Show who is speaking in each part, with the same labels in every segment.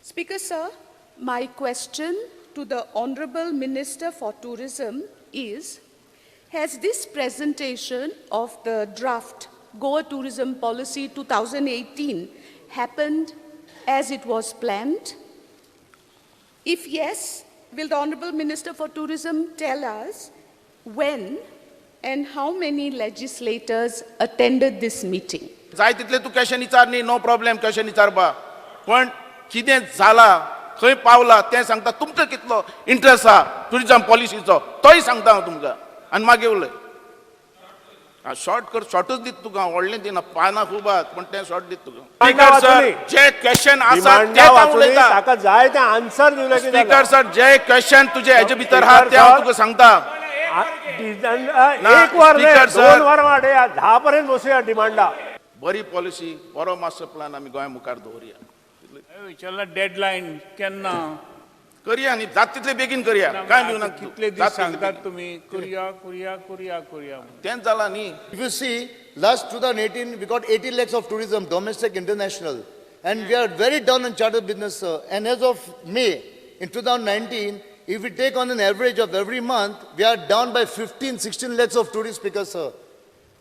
Speaker 1: Speaker, sir, my question to the Honorable Minister for Tourism is, has this presentation of the draft Goa Tourism Policy 2018 happened as it was planned? If yes, will the Honorable Minister for Tourism tell us when and how many legislators attended this meeting?
Speaker 2: जाय तितले तूं question विचार न्ही, no problem question विचारपा, पण कितें जाला, खंय पावला तें सांगता. तुमकां कितलो इंट्रस्ट आहा टुरिजम पॉलिसीचो तोय सांगता हांव तुमकां आनी मागीर उलय. आं, शॉर्ट कर. शॉर्टूच दिता तुका हांव, व्हडलें दिना. पानां खूब आहात पूण तें शॉर्ट दिता तुका. स्पीकर सर, जे क्वेश्चन आसा तें
Speaker 3: डिमांडा
Speaker 2: हांव
Speaker 3: वाचूनी.
Speaker 2: उलयता.
Speaker 3: ताका जाय ते आन्सर दिवले की.
Speaker 2: स्पीकर सर, जे क्वेश्चन तुजे हेजे भितर आहा तें हांव तुका सांगता. ना,
Speaker 3: एक वर न्हय,
Speaker 2: स्पीकर सर.
Speaker 3: 2 वरां वाडया, 10 पर्यंत बसुया डिमांडा.
Speaker 2: बरी पॉलिसी, बरो मास्टर प्लॅन आमी गोंया मुखार दवरया.
Speaker 4: विचारला डेडलायन केन्ना?
Speaker 2: करया न्ही, जात तितले बेगीन करया. काय दिवना.
Speaker 4: कितले दीस सांगतात तुमी, करया करया करया करया म्हणून.
Speaker 2: तेंच जाला न्ही.
Speaker 5: If you see, last 2018, we got 80 lakhs of tourism, domestic, international. And we are very down on charter business, sir. And as of May in 2019, if we take on an average of every month, we are down by 15, 16 lakhs of tourists, Speaker, sir.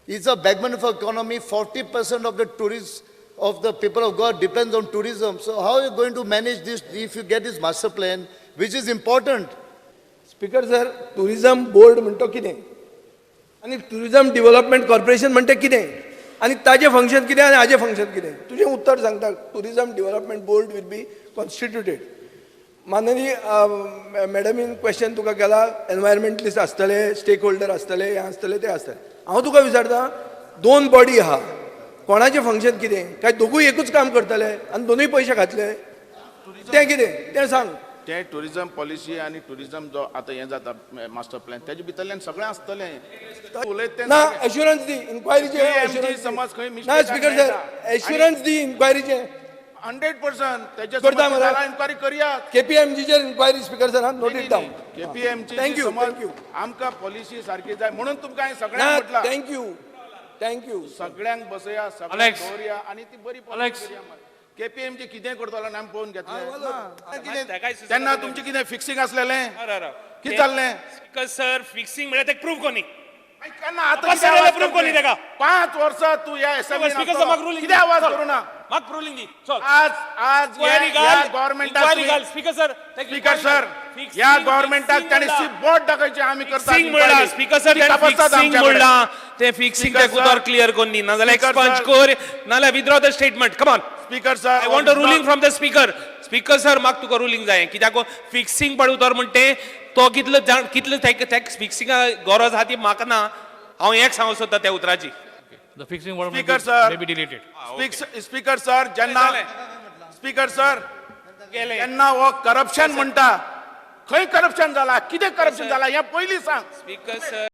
Speaker 5: It's a backbone of our economy. 40% of the tourists, of the people of Goa depends on tourism. So how are you going to manage this if you get this master plan, which is important?
Speaker 6: Speaker sir, tourism board म्हणतो कितें आनी tourism development corporation म्हणटा कितें आनी ताजें function कितें आनी हाजें फंक्शन कितें, तुजें उत्तर सांगता. Tourism Development Board will be constituted. माननीय मॅडमीन क्वेश्चन तुका केला, एनवायरमेंटलिस्ट आसतले, स्टेक होल्डर आसतले, हें आसतले, तें आसतले. हांव तुका विचारता, दोन बॉडी आहा, कोणाचें फंक्शन कितें? काय दोगूय एकूच काम करतले आनी दोनूय पयशे खातले? तें कितें तें सांग.
Speaker 2: ते टुरिजम पॉलिसी आनी टुरिजम जो आतां हें जाता मास्टर प्लॅन, तेजे भितरल्यान सगळें आसतलें. उलयत तें
Speaker 6: ना.
Speaker 2: सगळें.
Speaker 6: एश्युरन्स दी इन्क्वायरीचे.
Speaker 2: KMG समज खंय mistake
Speaker 6: ना स्पीकर सर,
Speaker 2: मेळटा.
Speaker 6: एश्युरन्स दी इन्क्वायरीचे.
Speaker 2: 100% तेजे.
Speaker 6: करता मरे.
Speaker 2: इन्क्वायरी करया.
Speaker 6: केपीएमजीचेर inquiry, speaker sir, note it down.
Speaker 2: KPMG.
Speaker 6: Thank you, thank you.
Speaker 2: आमकां पॉलिसी सारकी जाय म्हणून तुमकां हांवें
Speaker 6: ना.
Speaker 2: सगळ्यांक म्हटलां.
Speaker 6: Thank you, thank you.
Speaker 2: सगळ्यांक बसया, सगळ्यांक
Speaker 7: Alex.
Speaker 2: दवरया आनी ती बरी
Speaker 7: Alex.
Speaker 2: Policy करया. केपीएमजी कितें करतलो आनी आमी पळोवन घेतले.
Speaker 7: तेकाय
Speaker 2: तेन्ना तुमचें कितें फिक्सिंग आसलेलें? कितें जाल्लें?
Speaker 7: स्पीकर सर, फिक्सिंग म्हळ्यार तेक प्रूव कोनी.
Speaker 2: केन्ना आतां
Speaker 7: तपास
Speaker 2: कितें आवाज
Speaker 7: जाल्यार prove कोनी
Speaker 2: करता?
Speaker 7: तेका.
Speaker 2: 5 वर्सां तूं ह्या असेंब्लीन
Speaker 7: स्पीकर सर, म्हाका रुलींग
Speaker 2: कितें आवाज करूं ना?
Speaker 7: म्हाका रुलींग दी, चल.
Speaker 2: आज आज
Speaker 7: इन्क्वायरी घाल.
Speaker 2: गव्हर्मेंटाक,
Speaker 7: इन्क्वायरी घाल स्पीकर सर.
Speaker 2: स्पीकर सर, ह्या गव्हर्मेंटाक ताणें बोट दाखयचें, आमी करता.
Speaker 7: फिक्सिंग म्हणला स्पीकर सर, फिक्सिंग म्हणला ते. फिक्सिंग
Speaker 2: Speaker
Speaker 7: ते उतर
Speaker 2: sir.
Speaker 7: क्लियर कोन्नी, नाजाल्यार
Speaker 2: Speaker
Speaker 7: expunge
Speaker 2: sir.
Speaker 7: कर, नाजाल्यार withdraw the statement. Come on.
Speaker 2: Speaker sir,
Speaker 7: I want a ruling from the speaker. Speaker sir, म्हाका तुका रुलींग जाय कित्याक फिक्सिंग पड उतर म्हणटे तो कितलो जाण, कितलो तेक फिक्सिंगा गरज आहा ती म्हाका ना. हांव एक सांगूंक सोदता त्या उतराची.
Speaker 8: The fixing word may
Speaker 2: Speaker,
Speaker 8: be,
Speaker 2: sir.
Speaker 8: May be deleted.
Speaker 2: Speaker sir, जेन्ना
Speaker 7: जालें.
Speaker 2: स्पीकर सर,
Speaker 7: गेलें.
Speaker 2: जेन्ना हो करप्शन म्हणटा, खंय करप्शन जाला, कितें करप्शन जाला हें पयलीं सांग.
Speaker 7: Speaker sir.